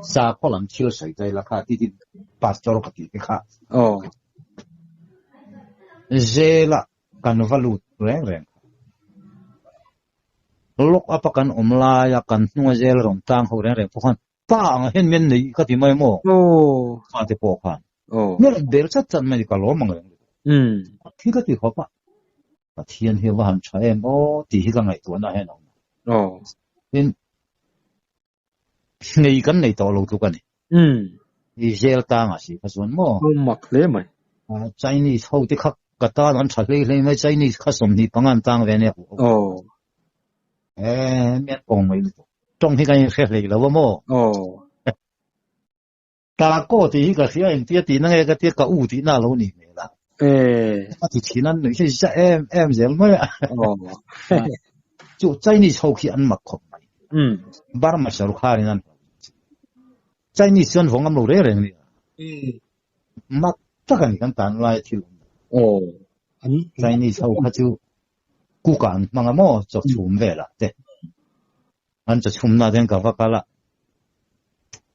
Sakhaw lam thil sawi zai la kha ti tin pastor ka tih te kha. Aw. Zela kan va lut reng reng kha. Lock up a kan awm laia kan hnunga zel rawn tang ho reng reng pawh khan pa ang hian min nei ka ti mai maw? Aw. Fate pawh khan. Aw. Min rawn bel chat chat mai ka lawm ang reng. Umm. Thi ka ti khawp a. Pathian hi va han tha em aw tih hi ka ngaihtuahna hian a awm. Aw. Tin, Nei kan nei tawh lo tluk a ni. I zel tang a si kha chuan maw? Aw mak hle mai. Chinese ho te kha ka tan an tha hlei hlei mai Chinese kha 25 an tang ve nia. Aw. Eh mi an kawng mai lutuk. Tawng hi kan inhre hlei lo a maw? Aw. Ta ko tih hi ka hria engtia tihna nge ka tia ka u tihna a lo nih hmel a. Eh. A ti thin an nuih hi za em em zel mai a. Aw. Chu Chinese ho khi an mak khawp mai. Um. Burma sarkar in an Chinese chuan vawng am lo reng reng nia. Um. Mak tak a ni kan tan lai thil awm. Aw. An Chinese ho kha chu kuka an hmang a maw chaw chhum velah te. An chaw chhumna ten ka va kal a.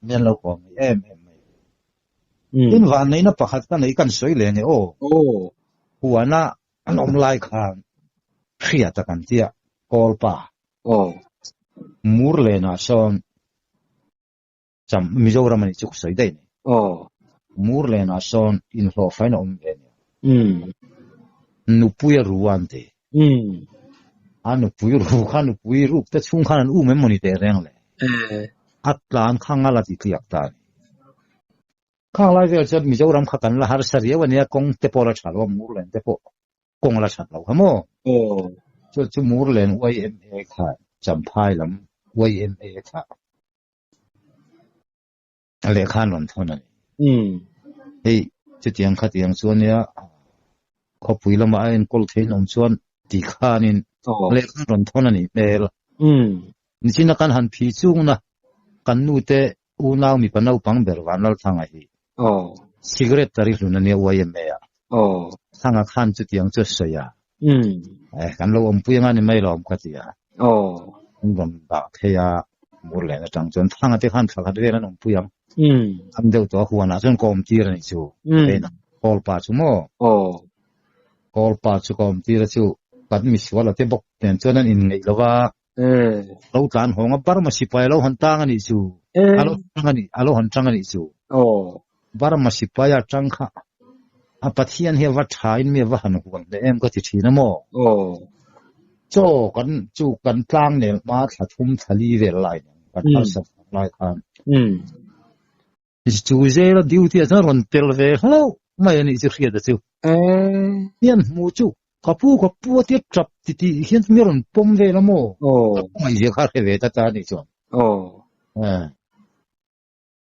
Mian lo kawm mai em em mai. Tin vanneihna pakhat ka nei kan sawi leh nge aw. Huana an awm lai khan hriat a kan tia Kawlpa. Murlenah sawn cham Mizoram a nih chu ka sawi daih ni. Murlenah sawn inhlawhfain a awm ve nia. Nupui a ru a an ti. A nupui ru kha nupui ruk te chhung khan an um em mawni teh reng le. A tlan kha ngal a ti tliak ta a ni. Khang lai vel chuan Mizoram kha kan la harsa riau a nia, kawng te pawh la tha lo a, Murlen te pawh kawng la that lo kha maw? Chu chu Murlen YMA kha Champhai lam YMA kha a lehkha an rawn thawn a ni. Hei chutiang khatiang chuan nia khawpui lama a enkawl thein awm chuan ti khanin lehkha an rawn thawn a nih hmel. Nichina kan han phi chungna kan nute unau mipa naupang ber Vanlalthanga hi cigarette a ri hlun a nia YMA ah. Thanga khan chutiang chu a sawi a. Kan lo awmpui anga ni mai lawm ka ti a. An rawn dah phei a, Murlen atang chuan Thanga te khan thla khat vel an awmpui ang. Am deuh tawh a huanah chuan ka awmtir a nih chu. Kawlpa chu maw? Kawlpa chu ka awmtir a chu kan misual a te bawk nen chuan an inngeih lo va. Lo tlan hawng a Burma sipai a lo han tang a nih chu. A lo tang a nih, a lo han tang a nih chu. Burma sipai a tang kha a Pathian hi a va tha in mi a va han huam hle em ka ti thin a maw? Chaw kan chu kan tlang nel hma thla thum thla li vel lai nen kan harsa fang lai khan. Chu zel a duty ah chuan rawn tel ve hlauh mai a nih chu hriat a chu. Hian hmu chu ka pu ka pu a tia tap ti tih hian mi rawn pawm vel a maw? Ka pu ngaihzia kha a hre ve ta ta a nih chuan.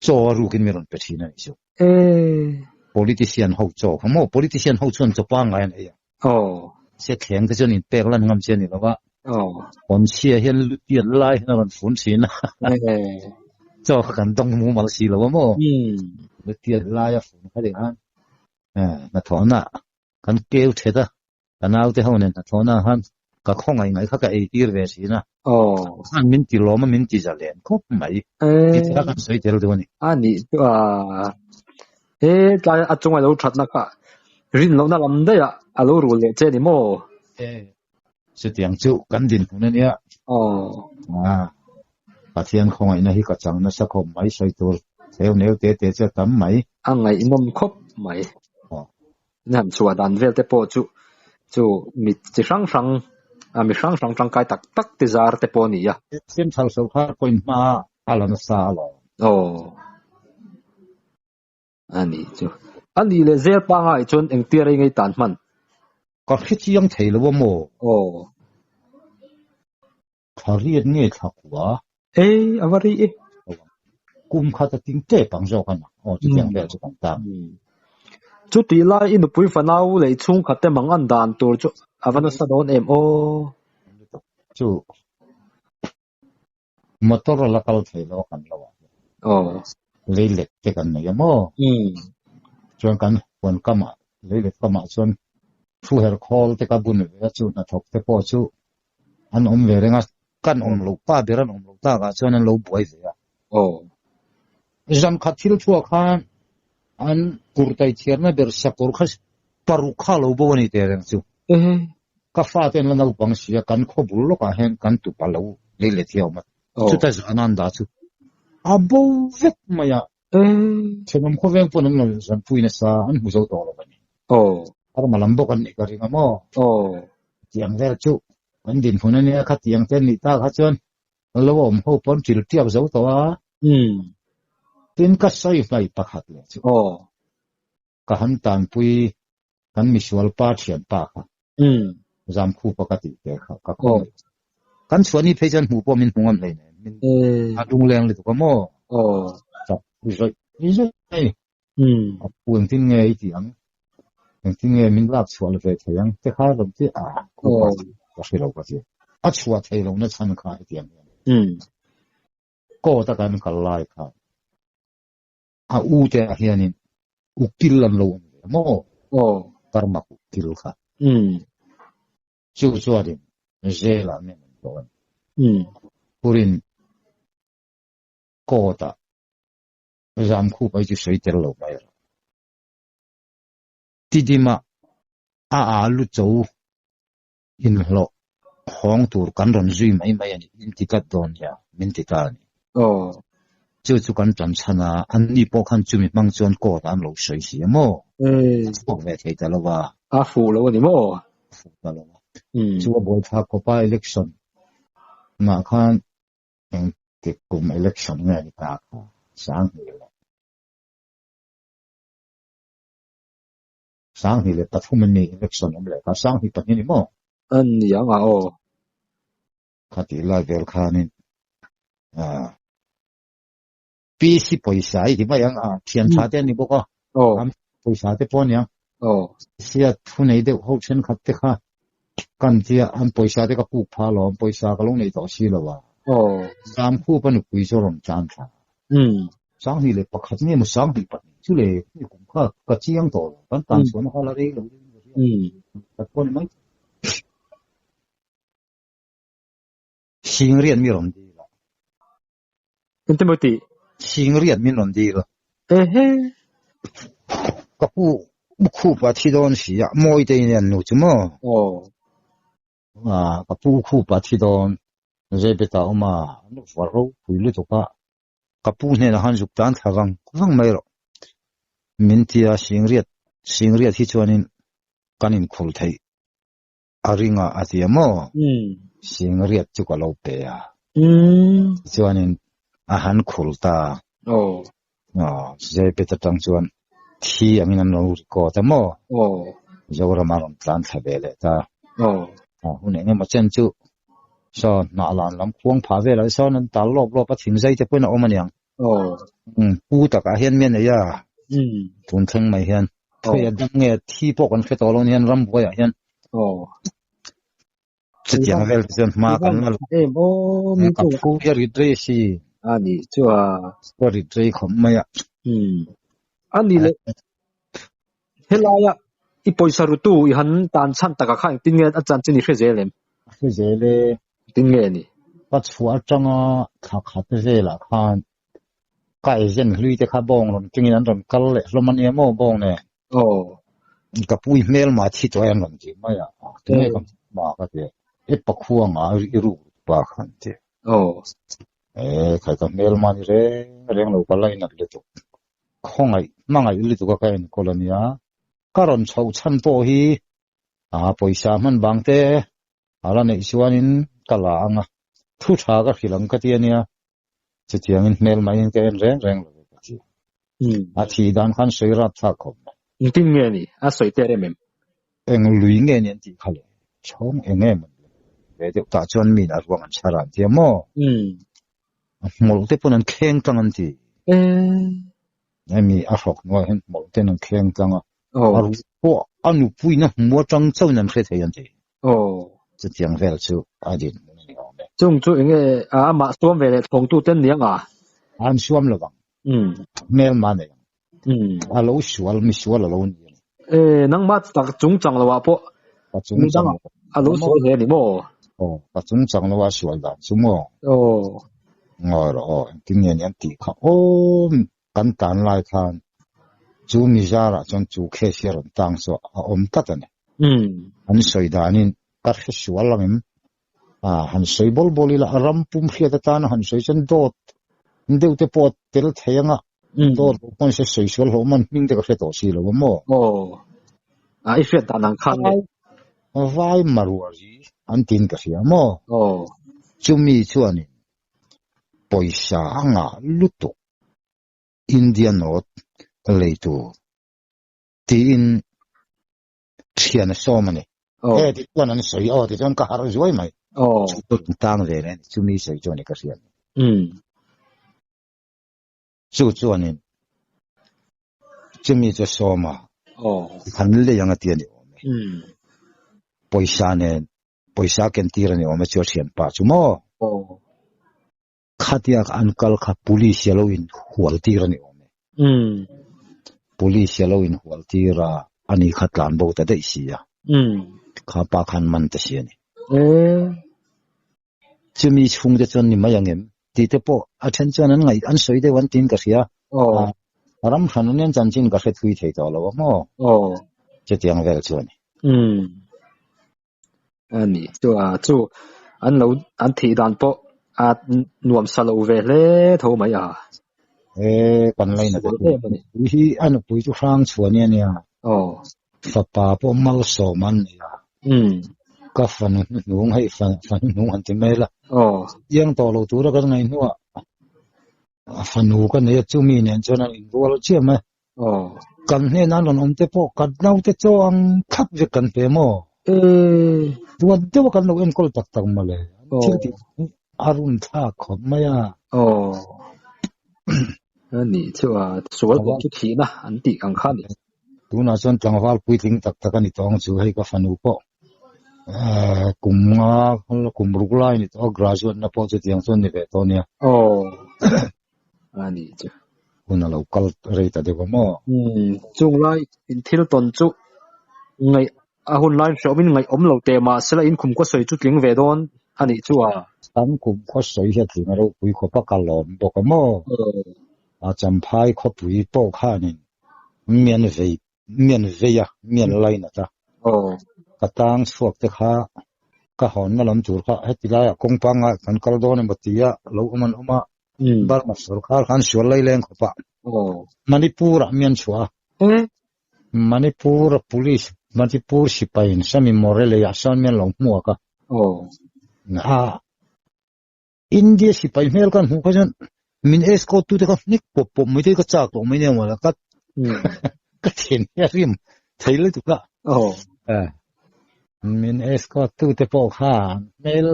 Chaw a rukin mi rawn pe thin a nih chu. Politician ho chaw kha maw? Politician ho chuan chaw pangngai an ei a. Se thleng te chuan inpek lan ngam che a ni lo va. Hawnchhia hian lu tiat lai hian a rawn fun thin a. Chaw kha kan dawng mumal si lo a maw? Lu tiat lai a fun kha ding khan hnathawhna kan keu thet a. Ka naute ho nen hnathawhna khan ka khawngaih ngaih kha ka ei tir ve thin a. Khan min ti lawm a, min ti za len khawp mai. Tih kha kan sawi tel duh a ni. A nih chu a. He tlai a chunga lo thatna kha rin lohna lam daih ah a lo rul leh che ni maw? E, chutiang chu kan dinhmun a nia. Aw. A, Pathian khawngaihna hi ka chang nasa khawp mai sawi tur theu neu te te chu a tam mai. A ngaihnawm khawp mai. Aw. In han chhuah dan vel te pawh chu chu mi chi hrang hrang a mi hrang hrang tangkai tak tak te zar te pawh a ni a. Central sorkar pawhin hma a la nasa alawm. Aw. A nih chu. A nih leh zel pangai chuan engtir a ingei tan hman? Ka hre chiang thei lo a maw? Aw. Thla riat nge thla kua? E, a va ri e. Kum khat a ting tep ang zawk a na. Aw, chutiang vel chu kan tan. Chutih lai i nupui fanau leh chhungkhat te mang an dan tur chu a va nasa dawn em aw. Chu motor a la kal thei lo a kan lo ah hian. Aw. Leilet te kan nei a maw? Umm. Chuan kan huan kamah, leilet kamah chuan thu her khawl te ka bun ve a, chu hnathawk te pawh chu an awm ve reng a, kan awm loh pa ber an awm loh takah chuan an lo buai ve a. Aw. Zan khat thil thuah khan an kurtai thiarna ber sakawr kha paruk kha a lo bo a ni teh reng chu. Ehe. Ka fate an la naupang si a, kan khaw bul lawkah hian kan tupa lo leilet hi a awm a. Chuta zan an dah chu a bo vek mai a. Thenawm khawveng pawn an lo zanpui nasa, an hmu zo tawh lo a ni. Karma lam bawk an nih ka ring a maw? Tiang vel chu kan dinhmun a nia, khatiang te an nih tak kha chuan lo awm ho pawn ṭil ṭiak zo tawh a. Tin ka sawi hmai pakhat leh chu. Ka han tanpui kan misual pa thian pa kha. Zamkhupa ka tih te kha ka khaw mai. Kan chhuahni phei chuan hmuh pawh min hmu ngam hlei nen. Min a lungleng lutuk a maw? Chak zawih zawih mai. A pu engtin nge i tih ang? Engtin nge min lak chhuah la ve thei ang? Te kha rawn ti a, khupa ka hre lo ka ti. A chhuah thei lohna chhan kha hetiang hian. Court a kan kal lai khan a u te ah hianin ukil an lo awm ve maw? Karma ukil kha. Chu chuanin jail ah men an hlawh a ni. Purin court ah Zamkhup ai chu sawi tel lo mai rawh. Tidima a alu cho inhlawh hawng tur kan rawn zui mai mai a ni, in ti tlat dawn nia, min ti ta a ni. Chu chu kan tan chhan a, anni pawh khan chumi hmang chuan court ah an lo sawi si a maw? A chhuak ve thei ta lo a. A fuh lo a ni maw? A fuh ta lo a. Chu a buaithlak khawp a election mah khan Engtik kum election nge ni ta kha Sanghnih leh 2003 an ni election awm leh kha 2002 ni maw? An ni ang a aw. Khatih lai vel khanin ah PC pawisa i ti mai ang a thian tha te an ni bawk a. Aw. Pawisa te pawh a niang. Aw. Sia thu nei deuh ho thenkhat te kha kan tia an pawisa te ka puk pha lo, an pawisa ka lo nei tawh si lo a. Aw. Zamkhup a nupui chu a rawn tlan thla. 2001 nge maw 2002 chu le mi kum kha ka chiang tawh lo, kan tan chhuahna kha la rei lo deuhin ka hria. Khat pawh ni mai. Singriat mi rawn dil a. Engtin maw tih? Singriat min rawn dil a. Ehe. Ka pu khup a thi dawn si a, mawi te in an nu chu maw? Aw. Ka pu khup a thi dawn, Zebet a awm a, an vuah ropui lutuk a, ka pu hnenah khan zuk tan thla vang vang mai rawh. Min ti a, Singriat, Singriat hi chuanin kan inkhul theih a ring a a ti a maw? Singriat chu ka lo pe a. Tichuanin a han khul ta. Zepet atang chuan thi angin an lo record a maw? Zoram a rawn tlan thla ve leh ta. Hun eng emaw chen chu saw hnah lan lam khuang phah velah te sawn an tal lawp lawp a, thingzai te pawhin a awm aniang. Pu takah hian mi a nei a, tun thleng mai hian Khawi a dam nge thi pawh kan hre tawh lo nia rambuaiah hian chutiang vel te chuan hma kan la ka phu hi a rit rei a si. A ni chu a. Ka rit rei khawp mai a. A ni le helaia i pawisa rutu i han tan chhan takah khan engtin nge a chanchin i hre zel em? A hre zel e. Engtin nge ni? Ka chhuah atanga thla khat velah khan Ka agent hlui te kha bawng rawn kengin an rawn kal leh hlawm a nia maw bawng nen. Aw. Ka pu i hmelma thi tawh e an rawn ti mai a, tunge ka hmelma ka ti a, e pakhuanga i ruk ruk pa kha an ti. Aw. E khai ka hmelma ni reng reng lo ka lainat lutuk, khawngaih hmangaih lutuk a ka enkawl a nia, ka rawn chhoh chhan pawh hi a pawisa hman vang te a la neih chuanin ka la ang a, thu tha ka hrilh ang ka ti a nia, Chutiangin hmel maiin ka en reng reng lo ve ka ti. A thih dan khan sawi rap thlak khawp mai. Engtin nge ni? A sawi ter em em? Eng lui nge ni an tih kha le? Chhawng eng em an le? Ve deuh tah chuan miin a ruang an chhar a an ti a maw? A hmawlh te pawn an thleng tlang an ti. Hemi a hrawk hnuaiah hian hmawlh ten an thleng tlang a, a ruh pawh a nupuiin a hmu atang chauhin an hre thei an ti. Chutiang vel chu a dinhmun a ni awm e. Chung chu enge amah suam ve leh thawngtu ten ni ang a? An suam lo vang. Hmel ma nei ang. A lo sual, mi sual a lo ni a ni. E, nangmah tak chungchang lo ah pawh Ka chungchang lo a lo sual hle a ni maw? Aw, ka chungchang lo a sual dan chu maw? Aw. Ngawi rawh aw, engtin nge ni an tih kha aw, kan tan lai khan chu mi zarah chuan chu case hi a rawn tang chu a awm tlat a ni. An sawi danin ka hre sual ang em? Han sawi bawl bawl ila a ram pum hriat atana han sawi chuan dawt deuh te pawh a tel thei ang a, dawt lo pawn se sawi sual hlauh man hming te ka hre tawh si lo a maw? Aw, a i hriat dan ang khan nge? Vai Maruari an tiin ka hria maw? Aw. Chumi chuanin pawisa a ngah lutuk India note lei tur tiin thian a sawm a ni. He ti chuan an sawi aw ti chuan ka harh zuai mai. Chu chu rawn tang ve leh a ni. Chumi sawi chu a ni ka hriat ni. Chu chuanin chumi chu a sawm a, han lei ang a ti a ni awm e. Pawisa nen, pawisa ken tir a ni awm e chu a thianpa chu maw? Khatia an kal kha police hi a lo in hual tir a ni awm e. Police hi a lo in hual tir a, ani kha tlan bo ta daih si a. Kha pa khan man ta si a ni. Chumi chhung te chuan ni mai ang em? Tih te pawh a then chuan an ngaih an sawi deuh an tiin ka hria. Ram hran an chanchin ka hre thui thei tawh lo a maw? Chutiang vel chu a ni. A ni chu a chu an lo an thih dan pawh a nuam sa lo ve hle tho mai a. E kan laina te chu pui hi a nupui chu hrang chhuah nia nia. Aw. Fapa pawh malsawm an nei a. Ka fanu hnuhnung hei fanu hnuhnung han ti mai la. Aw. Chiang tawh lo tura kan ngaih hnuah fanu ka nei a chumi nen chuan an inrual chiah mai. Aw. Kan hnenah an rawn awm te pawh kan naute chaw ang thlap vek kan pe maw? Ee. Tuan deuh a kan lo enkawl tak tak mawle. Thil tih hi a run thlak khawp mai a. Aw. A nih chu a sual bawk chu thihna an tih ang kha a ni. Tunah chuan tlangval puitling tak tak a ni tawh ang chu hei ka fanu pawh kum nga kum ruk lai a ni tawh a graduate na pawh chutiang chuan ni ve tawh a nia. Aw. A ni chu. Hun a lo kal rei ta deuh a maw? Umm, chung lai in thil tawn chu ngaih a hun lai hreawm in ngaih awm lo teh mah sela in kum khaw sawi chu tling ve dawn a nih chu a. Kan kum khaw sawi hi a tling a ropui khawp a ka lawm bawk a maw? A Champhai khawpui pawh khanin mian vei mian vei a, mian lainat a. Ka tang chhuak te kha ka hawnna lam tur kha heti laiah kawng pangngai kan kal dawn emaw tia lo awm an awm a, Burma sorkar khan sual lai leng khawp a, Manipur ah mian chhuah a. Manipur police, Manipur sipai in sami Morelei ah sawn mian lo hmuak a. A India sipai hmel kan hmuh kha chuan min escort tute kha hnek pawp pawp mai te ka chak tawh mai nia mawle ka ka then hi a rim thei lutuk a. Min escort tute pawh kha hmel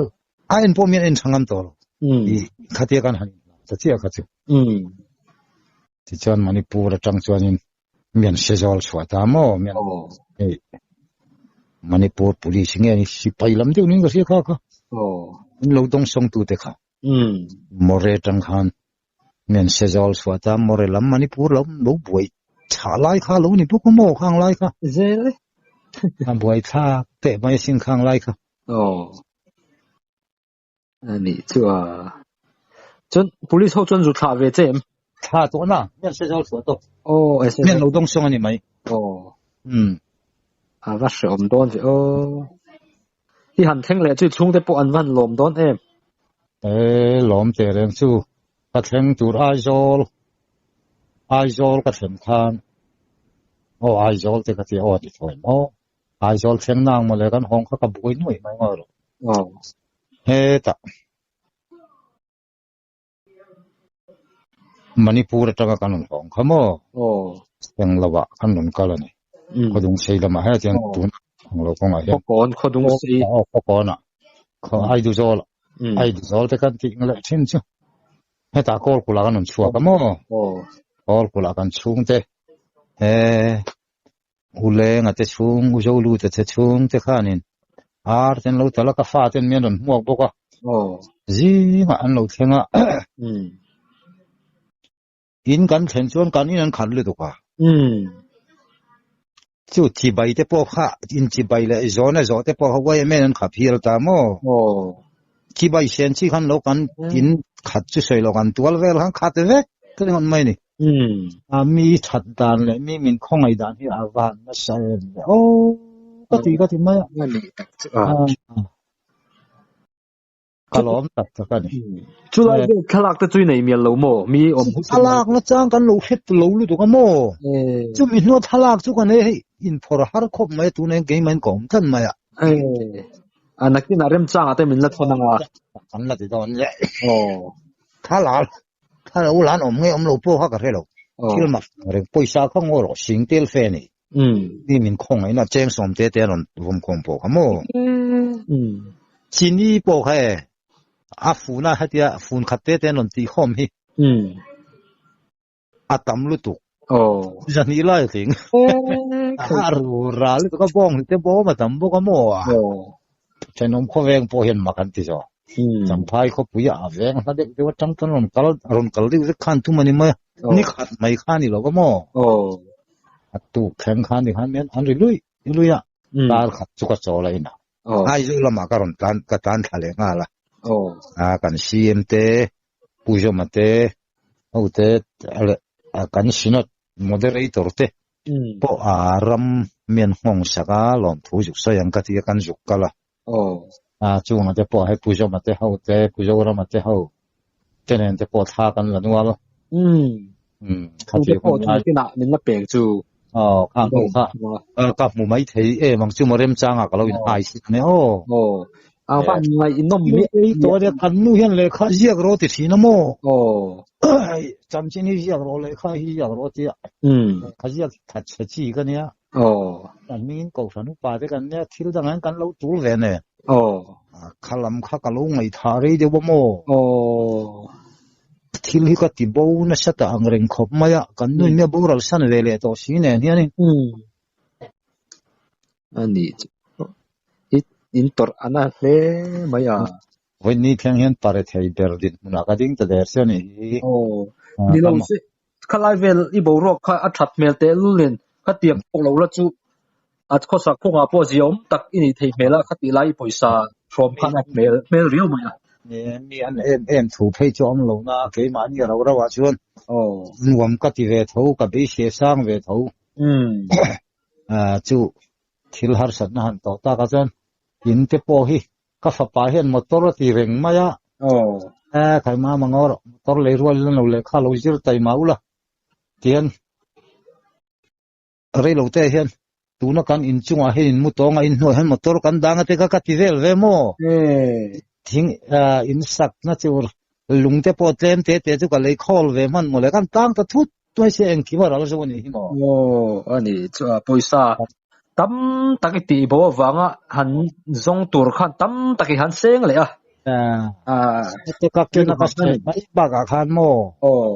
a en pawh mian en tha ngam tawh lo. I khatia kan han ta chiah kha chu. Tichuan Manipur atang chuanin mian hre zawl chhuah ta maw mian hei Manipur police nge ni sipai lam deuh niin ka hria kha kha. An lo dawng sawng tu te kha. More atang khan mian hre zawl chhuah ta more lam Manipur lam lo buai tha lai kha lo ni bawk a maw khang lai kha. Zel e. A buai thlak teh mai asin khang lai kha. Aw. A nih chu a. Chuan police ho chuan zu thlah ve che em? Thlah tawh na, mian hre zo thluah tawh. Aw, e Mian lo dawng sawng a ni mai. Aw. Umm. A va hreawm dawn ve aw. I han thleng leh chu i chhungte pawh an va han lawm dawn em? E, lawm teh reng chu. Ka thleng tur Aizawl, Aizawl ka thlen khan, aw Aizawl te ka tia aw a ti thawi maw? Aizawl thleng nang mawle kan hawng kha ka buai nuaih mai ngawi lo. Hetah Manipur atanga kan rawn hawng kha maw? Eng lovah kan rawn kal a ni. Khawdungsei lamah hian chuan tun ang lo kawngah hian. Khawkawn, Khawdungsei. Aw, Khawkawnah. Khaw Aiduzawl, Aiduzawl te kan tih leh thin chu. Hetah Kawlkulh ah kan rawn chhuak a maw? Kawlkulh ah kan chhungte he U Lenga te chhung, U Zoluta te chhung te khanin ar te an lo tal a, ka fa ten mi an rawn hmuak bawk a, zingah an lo thleng a. In kan thlen chuan kan in an khat lutuk a. Chu chibai te pawh kha in chibai leh zawhna zawh te pawh kha YMA in an khap hial ta maw? Chibai sen chi khan lo kan in khat chu sawi lo kan tual vel khan khat vek ringawt mai a ni. A mi that dan leh mi min khawngaih dan hi a van nasa em le aw ka ti ka ti mai a. Ka lawm tak tak a ni. Chulai vel thlalak te chu i nei mial lo maw? Mi awm hu Thlalak na chang kan lo hret lo lutuk a maw? Chumi hnua thlalak chu kan ei hei inphawrh har khawp mai a tuna hian keimah in ka awm tlat mai a. A nakinah remchangah te min la thawn anga. Kan la ti dawn le. Thlalak thla lo lan awm nge awm lo pawh kha ka hre lo. Thil mak reng pawisa kha ngaw rawh sing tel fe a ni. Mi min khawngaihna cheng sawm te te a rawn vawm khawm pawh kha maw? Chini pawh kha e a fun a hetia fun khat te te an rawn tih khawm hi a tam lutuk. Zahnih lai a tling. A ru ral lutuk a bawng te bawm a tam bawk a maw? Thenawm khawveng pawh hian mak an ti zawk. Champhai khawpui a veng hla deuh deuh atang chuan rawn kal rawn kal deuh vek khan tum a ni mai a. Ni khat mai kha a ni lo va maw? A tuk thleng khan ni khan mian an ri lui lui a. Tar khat chu ka chawl a in a. Aizawl lamah ka rawn tlan ka tlan thla leh nghal a. A kan CM te Pu Zawma te ho te kan Synod Moderator te pawh a ram mian nghawng sak a lawmthu zuk sawi ang ka ti a kan zuk kal a. A chungah te pawh hei Pu Zawma te ho te Pu Zorama te ho te nen te pawh thla kan la nual a. Kha te pawh chu kinah min la pek chu. Aw kha ho kha ka hmu mai thei em ang chu maw remchangah ka lo in hai si ne aw. Aw a van ngaihnawm miah tawh a kan nu hian lehkha ziak rawh ti thin a maw. Chanchin hi ziak rawh lehkha hi ziak rawh tia. Lehkha ziak that chhe chi ka nia. Kan hmingin Kohhran upa te kan nia thil dangah hian kan lo tul ve nen. Kha lam kha ka lo ngaihthah rei deuh a maw. Thil hi ka ti bo nasa ta ang reng khawp mai a, kan nu in mia boral san ve leh tawh si nen hianin. A nih chu i in tawrh a na hle mai a. Vawiin thleng hian pare thei ber dinhmunah ka ding ta der che a nih hi. Aw, ni lo se khalai vel i boruak kha a that hmel tehlul nen khatiang pawh lo la chu a khawsak kawngah pawh ziaawm tak i nih theih hmel a, khatih lai i pawisa hrawm khan a hmel hmel riau mai a. Mi an em em thu phei chu a awm lo na, keimahni rau rauh ah chuan nuam ka ti ve tho, ka beisei sang ve tho. Chu thil harsatna han tawh tak ah chuan in te pawh hi ka fapa hian motor a ti reng mai a, khai mama ngaw rawh motor lei rual ila lo lehkha lo zir taima ula tihian rei lo te hian tuna kan inchungah hian in mu tawng a inhnuai hian motor kan dang a te kha ka ti vel ve maw thing in sak na chu lung te pawh tlem te te chu ka lei khawl ve hman mawle kan tang ta thut Tuai se engkim a ral zo a nih hi maw? Aw, a ni. Chu a pawisa tam tak i tih bo avanga han zawng tur khan tam tak i han seng leh a. Hete ka ken a ka sawi mai bakah khan maw? Aw.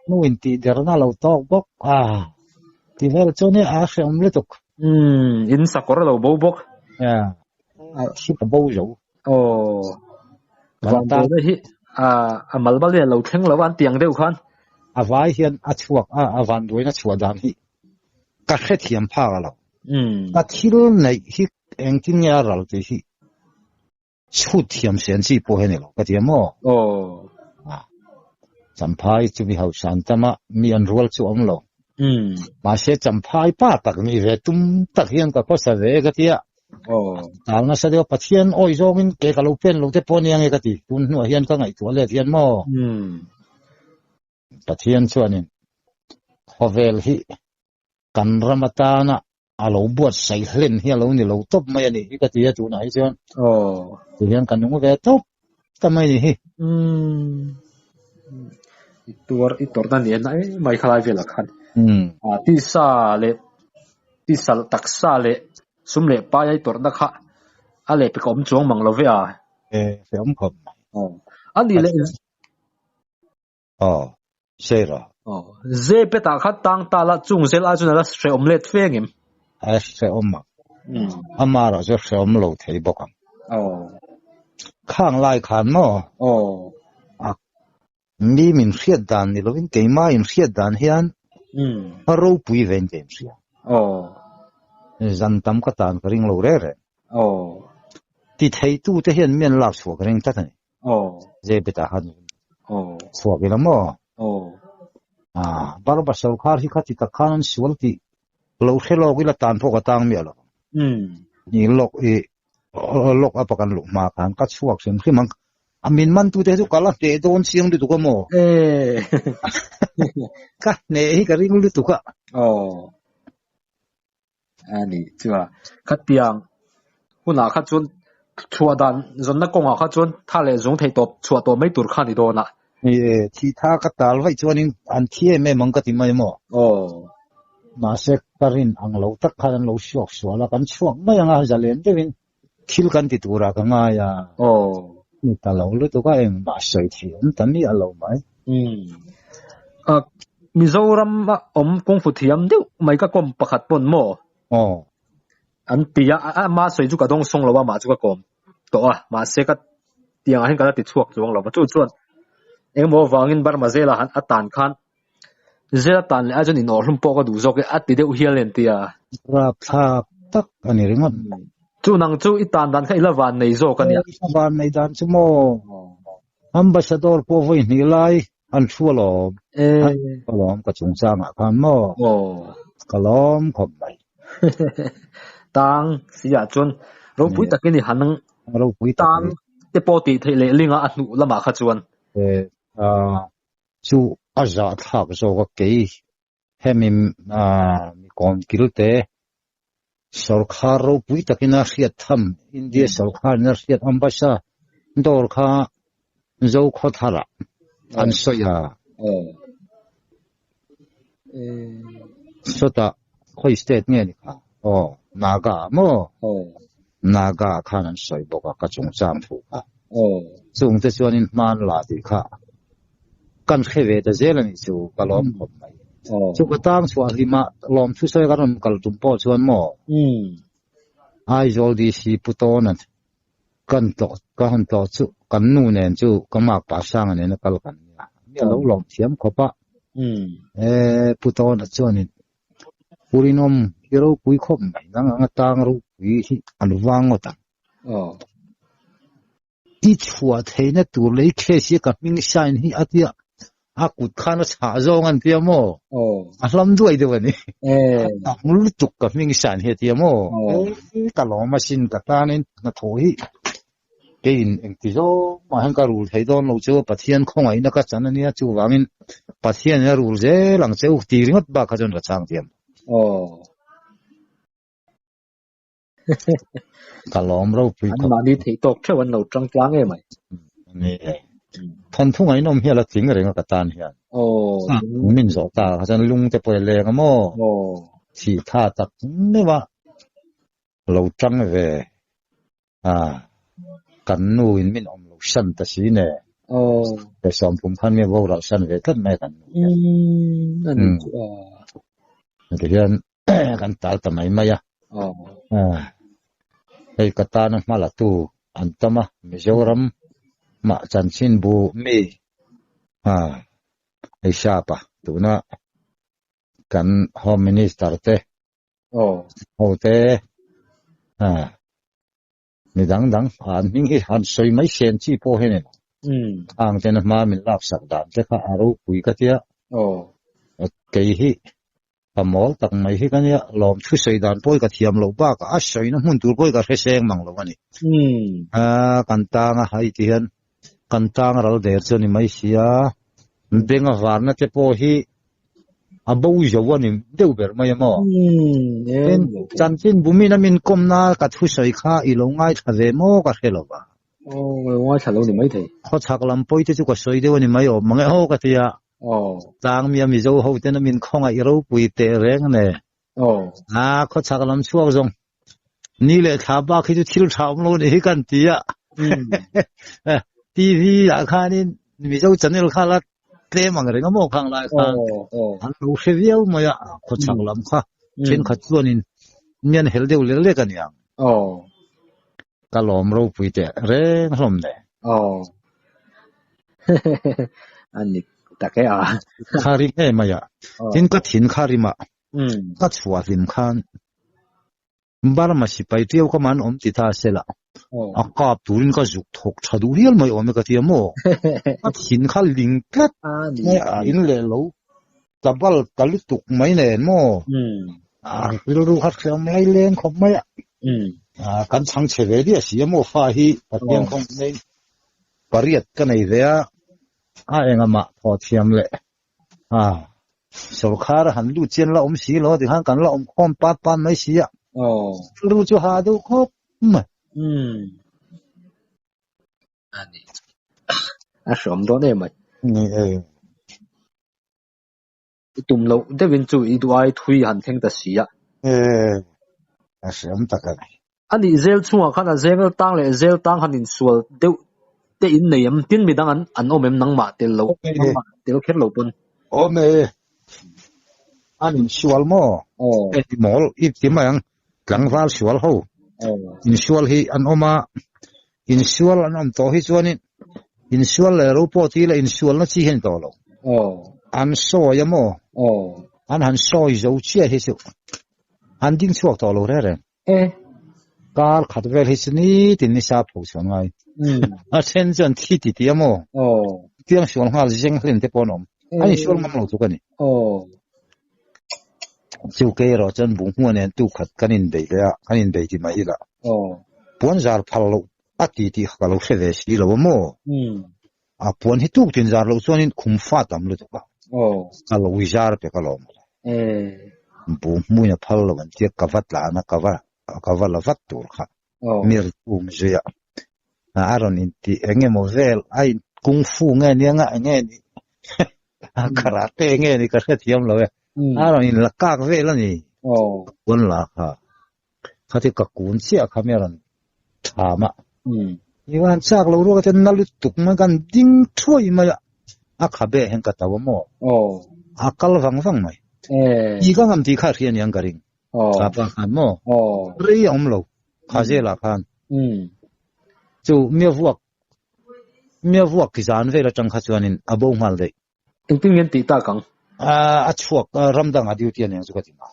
Nu in tih derna lo tawk bawk a ti vel chu nia a hreawm lutuk. Umm, in sakawr a lo bo bawk. Thi ka bo zo. Aw. Vanduaina hi a mal mal hian a lo thleng lo a an tiang deuh khan. A vai hian a chhuak a, a vanduaina chhuah dan hi ka hrethiam phak a lo. Ka thil neih hi engtin nge a ral tih hi chhut thiam sen chi pawh hi a ni lo ka ti a maw? Aw. Champhai chu mi hausa an tam a, mi an rual chu a awm lo. Mahse Champhai pa tak ni ve tum tak hian ka khawsa ve ka ti a. Tal nasa deuh a Pathian awi zawngin ke ka lo pen lo te pawh ania nge ka ti. Tun hnuah hian ka ngaihtuah let hian maw? Pathian chuanin khawvel hi kan ram atana a lo buatsaih hlen hi a lo ni lo tawp mai a nih hi ka ti a tunah hi chuan ti hian ka nung ve tawp ta mai a nih hi. I tuar i tawrhna ni a na em mai khalai velah khan tisa leh tisa taksa leh sum leh pai a i tawrhna kha a lehpek a awm chuang mang lo ve a. E hreawm khawp mai. A nih leh Aw, Sarah. Aw, Zepet ah khan tang ta la chung zel ai chuan a la hrehawm let fe ngem? A hrehawm ang. Ama erawh chu hrehawm lo thei bawk ang. Aw. Khang lai khan maw? Aw. A Mi min hriat dan ni lovin keimah in hriat dan hian a ropui ve in ka inhria. Zan tam ka tan ka ring lo reng reng. Ti theitu te hian mi an lak chhuah ka ring tlat a ni. Zebet ah khan chhuak ila maw? Barba sorkar hi khati tak khan an sual tih lo hre lawk ila tan pawh ka tang miah lo. Ni lawk i lawk a pakan luh hma khan ka chhuak hrim hrim ang. A min man tu te chu ka la hneh dawn chiang lutuk a maw? Ka hneh hi ka ring lutuk a. A ni chua. Khatiang hunah kha chuan chhuah dan zawnna kawngah kha chuan tha leh zung thei tawp chhuah tawh mai tur kha a ni dawn a. Ni e, thi tha ka tal vaih chuanin an thi em em ang ka ti mai maw? Aw. Mahse ka rin ang lo tak khan an lo chhuak sual a, kan chhuak mai ang a, zalen deuhin thil kan ti turah ka ngai a. Aw. Ni ta lo lutuk a, engmah sawi theih awm ta miah lo mai. Umm. A, Mizoram a awm kungfu thiam deuh mai ka kawm pakhat pawn maw? Aw. An ti a, ama sawi chu ka dawng sawng lo a, amah chu ka kawm tawh a, mahse ka tiangah hian ka la ti chhuak chuang lo va, chu chuan engemaw avangin Burma zela han a tan khan zela tan leh a chuan inawhhlum pawh ka duh zawk e a ti deuh hial en tia. Rapthlak tak a ni ringawt. Chu nang chu i tan dan kha i la van nei zawk a nia. I van nei dan chu maw? Ambassador pawh vawi hnih lai an thu alawm. Ka lawm ka chungchangah khan maw? Ka lawm khawp mai. Tang si ah chuan ropui takin i han ropui tang te pawh tih theih leh linga a hnuh lamah kha chuan. Chu a zahthlak zawk a kei hemi mi kawn kil te sorkar ropui takin a hriat tham India sorkar in a hriat ambassa dawr kha Zokhawthar ah an sawi a sawtah khawi state nge ni kha aw Naga ah maw Naga ah khan an sawi bawk a ka chungchang thu kha chung te chuanin hman la tih kha kan hre ve ta zel a nih chu ka lawm khawp mai. Chu ka tang chhuah hlima lawm thu sawi ka rawn kal tum pawh chuan maw Aizawl DC Pu Tawna kan tlawh ka han tlawh chu kan nu nen chu ka mak pa Sanga nena kal kan nia. Mi a lo lawm thiam khawp a. E Pu Tawna chuanin Pu Rinawm i ropui khawp mai nang anga tang ropui hi an vang ngawt ang. I chhuah theihna tur leh i case hi ka hming sign hi a tia a kut khan a chhah zawng an tia maw? A hlam duai deuh a ni. A tam lutuk ka hming sign hi a tia maw? Ka lawm asin ka tanin hnathawh hi keiin engti zawng mah hian ka rul thei dawn lo chu Pathian khawngaihna ka chan a nia chuvangin Pathianin a rul zel ang che u ti ringawt bak kha chuan ka chhang thiam. Ka lawm ropui khawp. Anmahni theih tawk theuh an lo tang tlang em ai. Ni e. Thawnthu ngaihnawm hi a la tling reng a ka tan hian. Min zawh ta kha chuan lung te pawh i leng a maw? Thih tha tak meuh a lo tang ve a kan nu in min awm lo san ta si ne. Pe sawm kum khan mi boral san ve tlat mai kan nu hian. Tihian kan tal ta mai mai a. Hei ka tana hma la tu an tam a, Mizoram mah chanchin bu mi hei sap a tuna kan Home Minister te ho te mi dang dang an hming hi han sawi mai sen chi pawh hi a ni lo. Khang ten a hma min laksak dan te kha a ropui ka tia. Kei hi ka mawl tak mai hi ka nia, lawm thu sawi dan pawh hi ka thiam loh bakah a sawina hmun tur pawh hi ka hre seng mang lo a ni. Kan tang a hei ti hian kan tang ral der chu a ni mai sia, beng a varna te pawh hi a bo zo a ni deuh ber mai a maw? Tin, chanchin bumin a min kawmna ka thusawi kha i lo ngaithla ve maw ka hre lo va. Aw, lo ngaithla lo ni mai thei. Khawchhak lam pawi te chu ka sawi deuh a ni mai awm mang e aw ka ti a. Tlang mia Mizo ho ten a min khawngaih ropui teh reng ne. A khawchhak lam chhuak zawng ni leh thla bak hi chu thil tha awm lo ni hi kan ti a. TV ah khanin Mizo channel kha la tlem ang reng a maw khang lai khan an lo hre viau mai a khawchhak lam kha thenkhat chuanin mian hel deuh lek lek a niang. Ka lawm ropui teh reng hlawm ne. Ani tak e a. Kha rim em mai a. Tin ka thin kha rim a. Ka chhuah hlim khan Burma sipai ṭiau ka man awm ti ta se la, a kap turin ka zuk thawk ṭha duh hial mai awm e ka ti a maw? Ka thin kha ling tlat mai a, in leh lo tlabal ta lutuk mai nen maw? A rilru kha hriam lai leng khawp mai a, kan chhang chhe ve diah si a maw fa hi Pathian khawng nei pariat ka nei ve a, a engah mah thaw thiam leh A, sawrkhar a han lut chian la awm si lo a tikhan kan la awm khawm pat pat mai si a. Aw. Rilru chu ha deuh khawp mai. Umm. A ni. A hreawm dawn em mai. Ni e. I tum loh deuhin chu i duh ai thui han thleng ta si a. E, a hreawm tak a ni. A nih zel chungah khan a zel tang leh zel tang han insual deuh te in nei em? Tin midang an an awm em nangmah tel lo, nangmah tel kher lo pawn. Awm e, an insual maw? Hei mawl i ti mai ang, tlangval sual ho insual hi an awm a, insual an awm tawh hi chuanin insual leh ro pawh ti ila insualna chi hi a ni tawh lo. An sawi a maw? An han sawi zo chiah hi chu an ding chhuak tawh lo reng reng. E. Kar khat vel hi chu nitin ni sa pho chuan ngai. A then chuan thi ti ti a maw? Tiang sual nghal zeng hlin te pawh an awm. A insual ngam lo tluk a ni. Chu kei erawh chuan bunghua nen tu khat kan inbei leh a, kan inbei ti mai ila. Puan zar phal loh a ti tih kha ka lo hre ve si lo a maw? A puan hi tuk tin zar loh chuanin khum fa tam lutuk a, ka lo zar pek alawm. Bu hmuin a phal lo an tia ka va tlan a, ka va ka va la vat tur kha mi ri um zui a, a rawn inti eng emaw vel a in kung fu nge nia nga eng nge ni karate nge ni ka hrethiam lo e, a rawn in la kak vel a ni, puan la kha. Khati ka kun chiah kha mi a rawn tham a. I van chak lo ruak chuan na lutuk mai kan ding thuai mai a, a khabe hian ka tau a maw? A kal vang vang mai. I ka ngam tih kha a hria aniang ka ring. Kha pa khan maw? Rei a awm lo kha zelah khan. Chu mia vuak mia vuak zan vel atang kha chuanin a bo nghal daih. Engtin nge an tih tak ang? A chhuak ram dangah duty a nia chu ka ti ma.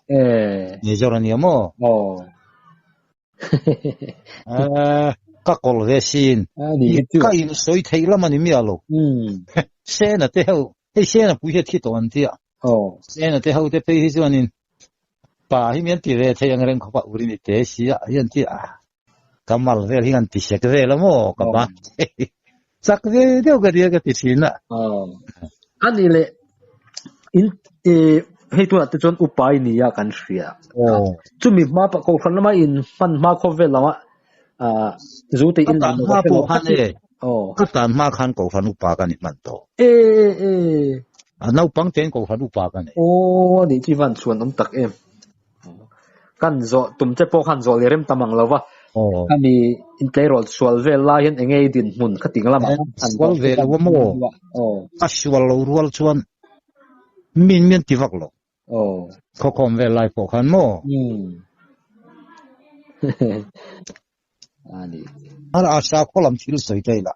Major a nia maw? Ka kawl ve sin. Ka in sawi theih lam a ni miah lo. Sena te ho, hei Sena pui hi a thi tawh an tia. Sena te ho te phei hi chuanin pa hi mi an ti ve thei ang reng khawp a, urin i te si a hi an ti a. Ka mal vel hi an ti sek vel a maw ka ban chak ve deuh ka nia ka ti thin a. A nih leh in hei tunah te chuan upa i ni a kan hria. Chumi hma pah kohhran lama in hman hma khawvel lama zu te in Ka tan hma pawh khan e. Ka tan hma khan kohhran upa ka ni hman tawh. E e. A naupang tein kohhran upa ka nei. Aw a nih chu i van chhuan awm tak em. Kan zawh tum che pawh khan zawh leh rem tam ang lo va. Khami intleirawl sual vel lai hian enge i dinhmun kha ting lamah khan han sual ve lo a maw? A sual lo rual chuan min mian ti vak lo. Khawkhawm vel lai pawh khan maw? A sakhaw lam thil sawi ta ila.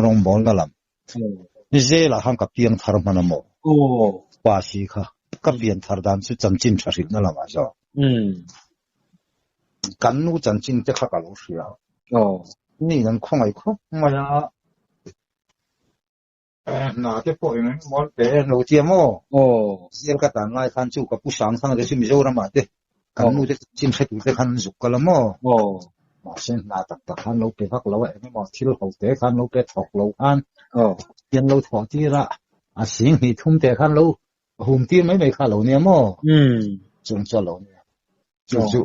Rawngbawlna lam. Zelah khan ka piang thar hman a maw? Pa si kha ka pian thar dan chu chanchin tha hrilhna lamah zawk. Kan nu chanchin te kha ka lo hria. Mi an khawngaih khawp mai a. Hna te pawh eng emaw an pe lo tia maw? Zel ka tan lai khan chu ka pu sang thang te chu Mizoramah te kan nu te chanchin hre tur te khan an zuk kal a maw? Mahse hna tak tak khan lo pe vak lo a, eng emaw thil ho te khan lo pe thawk lo khan hian lo thawh tir a, a sing hnih thum te khan lo hum tir mai mai kha lo nia maw? Chung chu a lo nia. Chu chu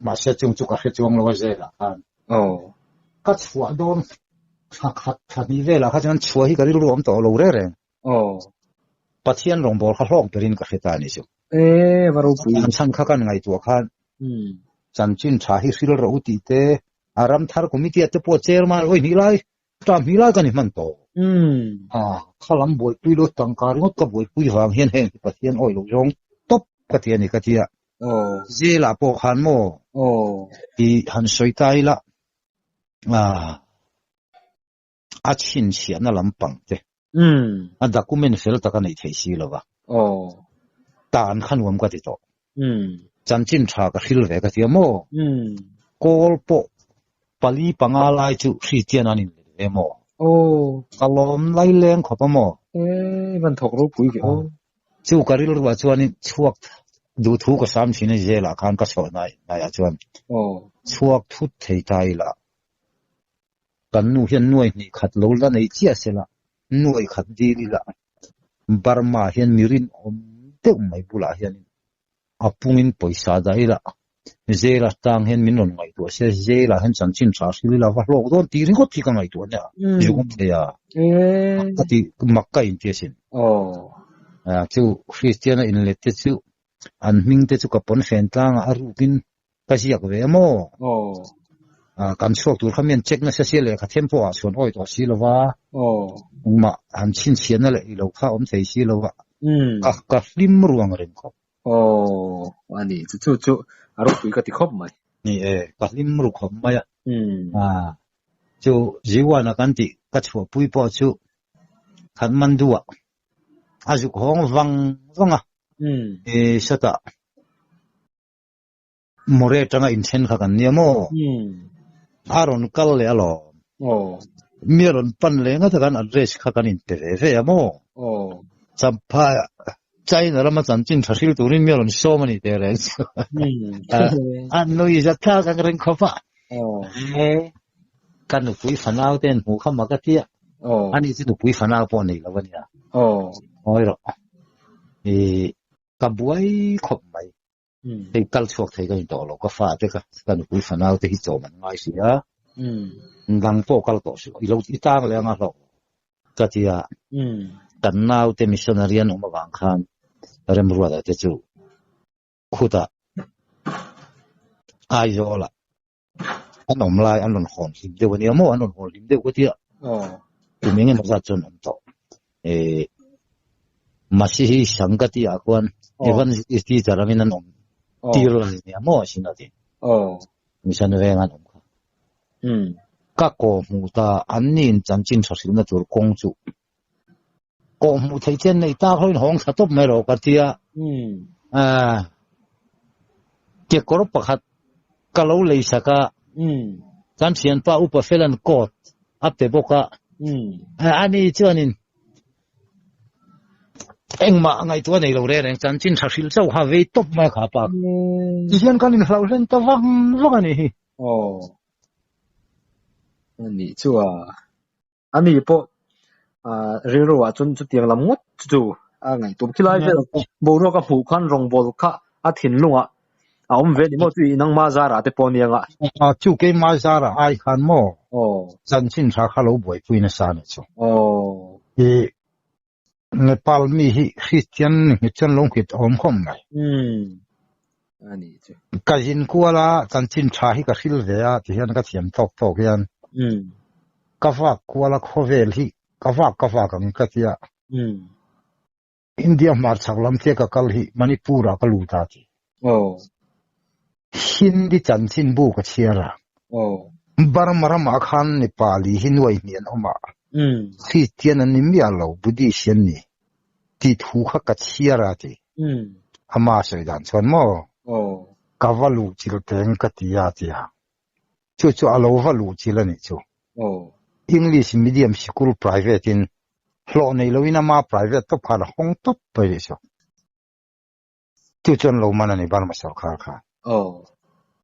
mahse chung chu ka hre chuang lo a zelah khan. Ka chhuah dawn thla khat thla hnih velah kha chuan chhuah hi ka rilru a awm tawh lo reng reng. Pathian rawngbâwl kha hlawk berin ka hre ta a ni chu. An chhan kha kan ngaihtuah khan chanchin tha hi hril rawh u tih te, a ram thar committee ah te pawh chairman vawi hnih lai, ṭam hnih lai ka ni hman tawh. Kha lam buaipui lo tangka ringawt ka buaipui vang hian heng hi Pathian awi lo zawng tawp ka ti a ni ka ti a. Zelah pawh khan maw tih han sawi ta ila, a chhinchhiahna lampang te. Um. A document fel tak a neih theih si lo va. Aw. Tan kha nuam ka ti tawh. Um. Chanchin tha ka hril ve ka ti a maw? Um. Kawl pawh pali panga lai chu Kristian an inlet ve maw? Aw. Ka lawm laileng khawp a maw? E, van thawk ropui ve aw. Chu ka rilruah chuanin chhuak duhthu ka sam thin a zelah khan ka chhuah hnai hnaiah chuan Aw. chhuak thut thei ta ila. Kan nu hian nuai hnih khat lo la nei chiah se la, nuai khat dil ila Burma hian mi rinawm deuh mai bulah hianin a pungin pawisa dah ila Zela tang hian min rawn ngaihtuah se, Zela hian chanchin tha hril ila va hlawk dawn tih ringawt hi ka ngaihtuah nia, zuk awm thei a, ka ti mak ka inti asin. Chu Kristiana inlet te chu an hming te chu ka pawn hren tlangah a rukin ka ziak ve a maw? Kan chhuak tur kha mian check nasa sia lehkha them pawh ah chhuan awi tawh si lova, engmah han chhinchhiahna leh ilo kha awm thei si lova, ka hlim ruang reng khawp. Aw, a ni, chu chu chu a ropui ka ti khawp mai. Ni e, ka hlim ru khawp mai a. Chu Ziwana kan tih ka chhuahpui pawh chu Kathmandu-ah a zuk hawng vang vang a, sawtah More atanga inthen kha kan nia maw? A rawn kal leh alawm. Mi a rawn pan leh ngata kan address kha kan inpe ve ve a maw? Champhai China rama chanchin tha hril turin mi a rawn sawm a ni teh reng chu. A nui zat thlak ang reng khawp a. Ka nupui fanau te an hmuh kha mak a tia. Ani chu nupui fanau pawh nei lo a nia. Ngawi rawh. Ka buai khawp mai. Hei kal chhuak thei ka ni tawh lo, ka fa te ka ka nupui fanau te hi chawm an ngai si a, dang pawh kal tawh suh, i lo i tang leh anga hlawk ka ti a, kan nau te missionary an awm avang khan Remruata te chu khutah Aizawl ah an awm lai an rawn hawn hlim deuh a nia maw, an rawn hawn hlim deuh ka tia, kum eng emaw zat chuan awm tawh. Masihi Sangati ah khuan Evangelist teacher angin an awm tir lai a nia maw asin a ti. Mission veng an awm kha. Ka kaw hmuh ta an niin chanchin tha hrilhna tur kawng chu kaw hmuh theih chian nei tak hoin hawng thla tawp mai rawh ka tia. Kekawr pakhat ka lo lei sak a, kan thianpa upa Felan coat a pe bawk a, ani chuanin engmah ngaihtuah nei lo reng reng chanchin tha hrilh chauh kha vei tawp mai a kha pa. Tihian kan inhlauh hlen ta vang vang a nih hi. Aw, ani chu a. Ani pawh rilru ah chuan chutiang lam ngawt chu a ngaihtuah khilai vel boruak a hmuh khan rawngbawl kha a thinlung ah a awm ve ni maw chu nangma zarah te pawh ania nga. Chu keima zarah ai khan maw chanchin tha kha lo buaipui nasa a nih chu. I Nepal mi hi Christian ni nghet chuan lo nghet awm khawp mai. Ka zin kual a, chanchin tha hi ka hril ve a ti hian ka thiam tawk tawk hian ka vak kual a khawvel hi ka vak ka vak ang ka tia. India hmarchhak lam te ka kal hi Manipur ah ka lut a ti. Hindi chanchin bu ka chhiar a. Burma ramah khan Nepali hi nuai hnih an awm a, Christian an ni miah lo, Buddhist an ni tih thu kha ka chhiar a ti. Ama sawi dan chuan maw ka va luh chil teng ka ti a ti a. Chu chu a lo va luh chil a nih chu. English medium sikul private in hlawh nei loin ama private tawp khan a hawng tawp mai nih chu. Chu chuan lo man a ni Burma sorkar kha.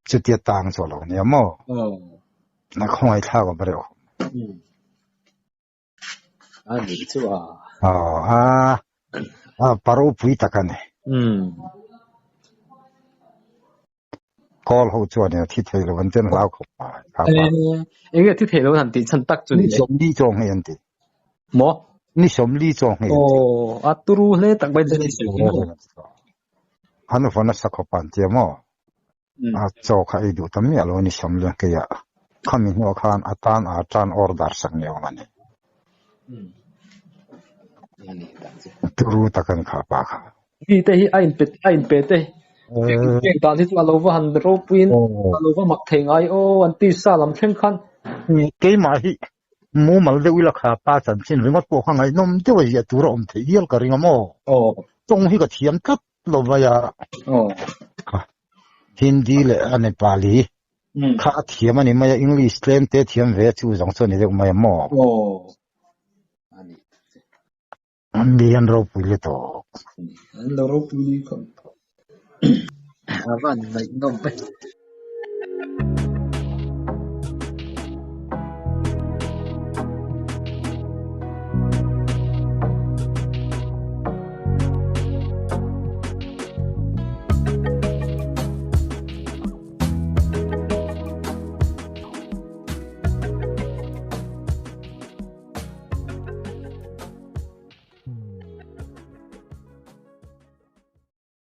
Chutia tang chu a lo nia maw? Na khawngaih thlak awm reuh. A nih chu a. Aw a pa ropui tak a ni. Kawl ho chuan e thi thei lo an ten hlau khawp mai. Enge thi thei lo han tih chhan tak chu ni le. Ni sawmli chaw nghei an ti. Maw? Ni sawmli chaw nghei an ti. Aw, a turu hle tak mai chu ni sawi maw. An vaw nasa khawp an tia maw? A chaw kha ei duh ta miah lo ni sawmli an kei a. Khami hnuah khan a tan a tan order sak ni awm a ni. Turu tak a ni kha pa kha. Mi te hi a inpe a inpe te pek dan hi chu a lo va han ropuiin a lo va mak thei ngai aw an tisa lam thleng khan. Keimah hi Mumal deuh ila kha pa chanchin ringawt pawh kha ngaihnawm deuh a ziah tur a awm theih hial ka ring a maw? Tawng hi ka thiam tlat lo mai a. Kha Hindi leh a Nepali kha a thiam a ni mai a, English tlem te thiam ve a chu zawng chu a ni deuh mai a maw? An ni an ropui le tawh. An lo ropui khawp. A van ngaihnawm e.